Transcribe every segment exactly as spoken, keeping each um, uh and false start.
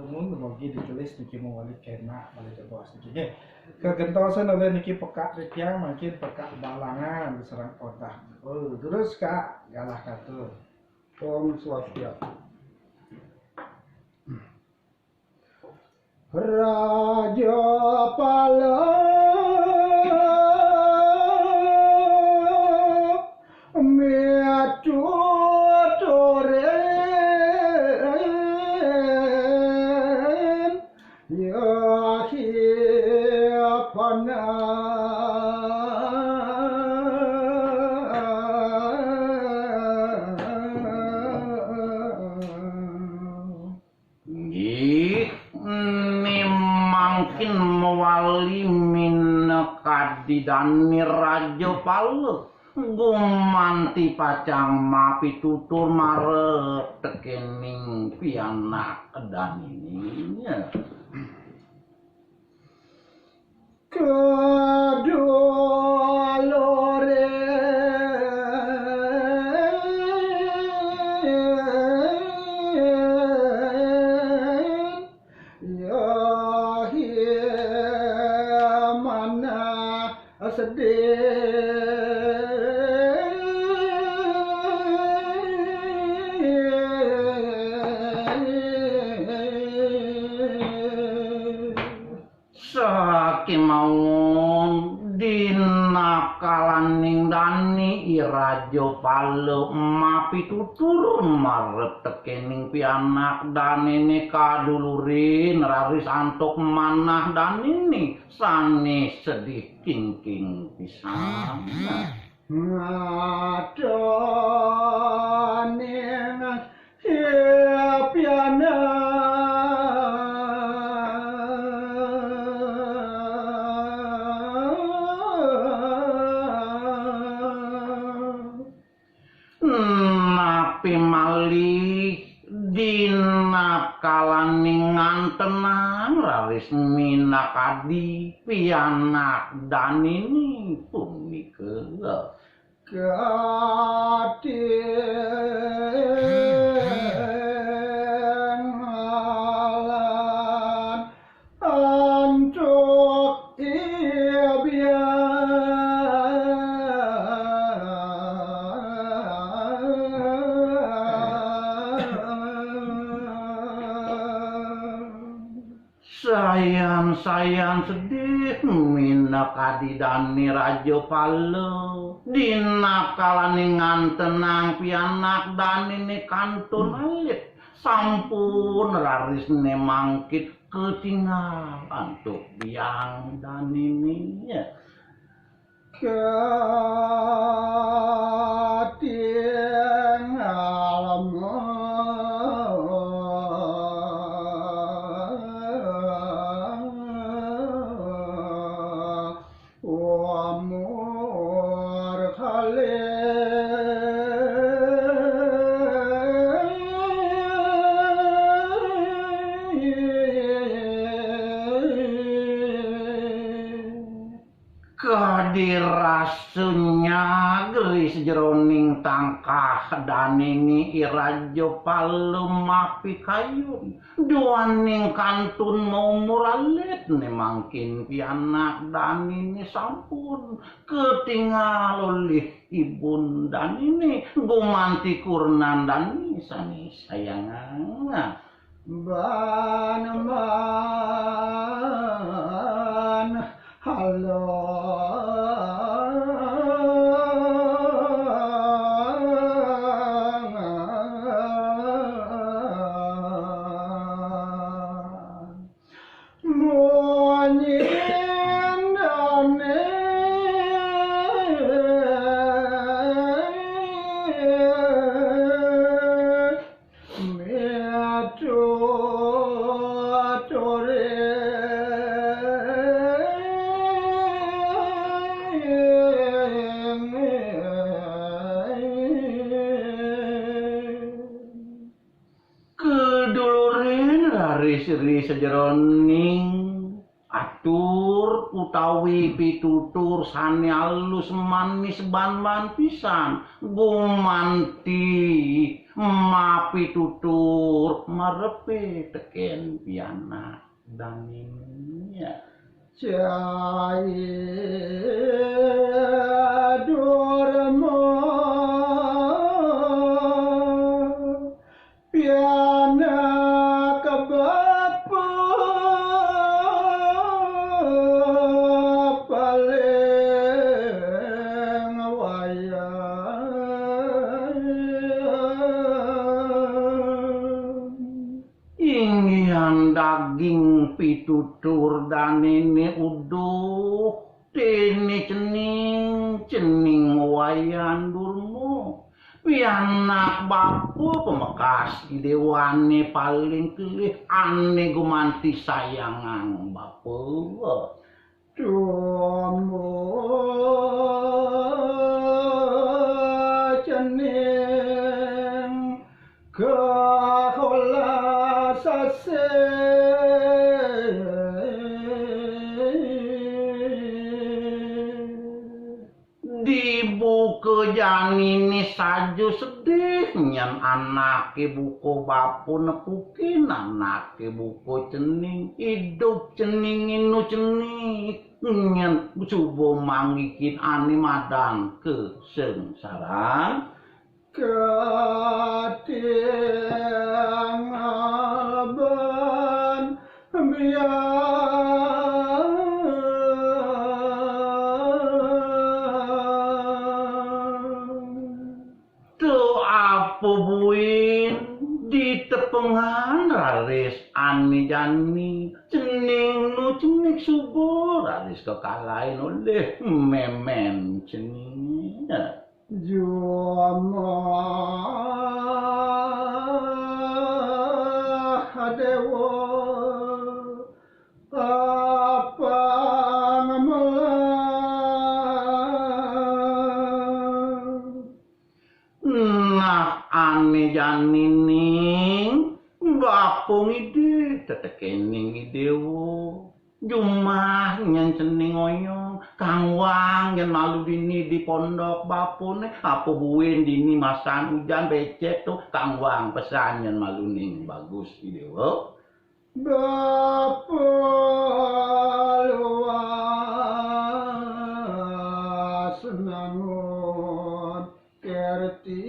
Mun mogi ditulis niki mawali kena balik ke bos niki nggih. Kegentosan oleh niki pekak titiang mangkin pekak balangan sareng odah. Oh, terus Kak, galah katur. Om Swastiastu. Raja Pala mituturin Yahya Pana. Nggih, ni mangkin mawali minakadi dane Raja Pala. Gumanti pacang mapitutur marep tekening pianak danine. Kedulurin Yahya Mana sedih. Sakimaun dina kalaning dane I Raja Pala mapitutur marep tekening pianak danene kadulurin raris antuk manah danene sane sedih kingking pisan. Ngadaning pianak napi malih dina kalaning ngantenang raris minakadi pianak danine punika. Katingalan antuk ibian. Sayan-sayan sedih minakadi dane Raja Pala. Dina kalaning ngantenang pianak danine kantun alit. Sampun raris ne mangkin ketingal antuk biang danine. Katingal umur kalih. Kadi rasa nyagri sajeroning tangkah danene I Raja Pala mapikayun. Duaning kantun maumur alit ne mangkin pianak danene sampun ketingal olih ibun danene gumanti kurenan dane sane sayangan. Ban man halo. Munyin dane mituturing. Kedulurin raris ri sajeroning atur utawi pitutur sane alus manis ban-ban pisan gumanti Mapitutur marepe teken pianak danine. Cai Durma, pianak bapa paling wayah. Inggihan daging pitutur danene, uduh, dene cening, cening Wayan Durma. Pianak bapa pamekas Idewane paling kelih, ane gumanti sayangang bapa. Tumbuh cening kaholas asih. Dibuka janine saja sedih, nyen anake buka bapa nepukin, anake buka cening, idup cening, inu cening, nyen suba manggihin ane madan kasengsaran. Katingal ban biang. Tu apa buin ditepengan raris ane jani, cening nu cenik suba raris kekalahin olih memen cening. Jumah Dewa apang melah. Nah, ane jani ning bapa ngidih tetekening Idewa. Jumah nyen cening oyong, kangwang nyen malu dini di pondok bapane, apa buin dini masan ujan becek tu, kangwang pesan nyen malu ning bagus Idewa. Bapa luas nangun kerti.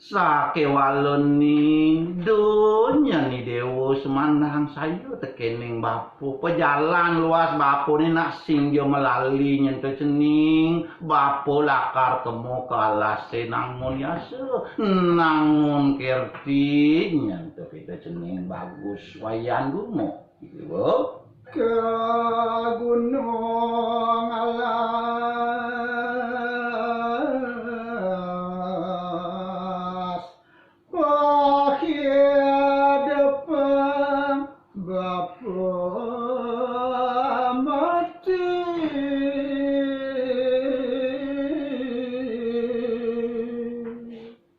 Sakewalane donya ni Dewa semandang saya tekening bapa. Pejalan luas bapane nak sing ja melali nyen to cening. Bapa lakar kema ka alase nangun yasa, nangun kerti nyen to kita cening bagus Wayan Durma. Ibu. Ke gunung alas, wahid depan bapa mati.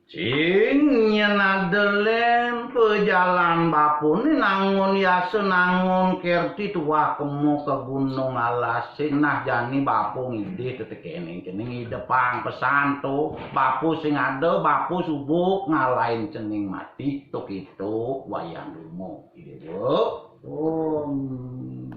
Sing nyen ada lem pejalan bapane nangun yasa nangun kerti tuah kema ka gunung alas, sing nah jani bapa ngidih tetekening cening idepang pesan to. Bapa sing ada, bapa suba ngalahin cening mati to kito Wayan Durma. Ibu. Om.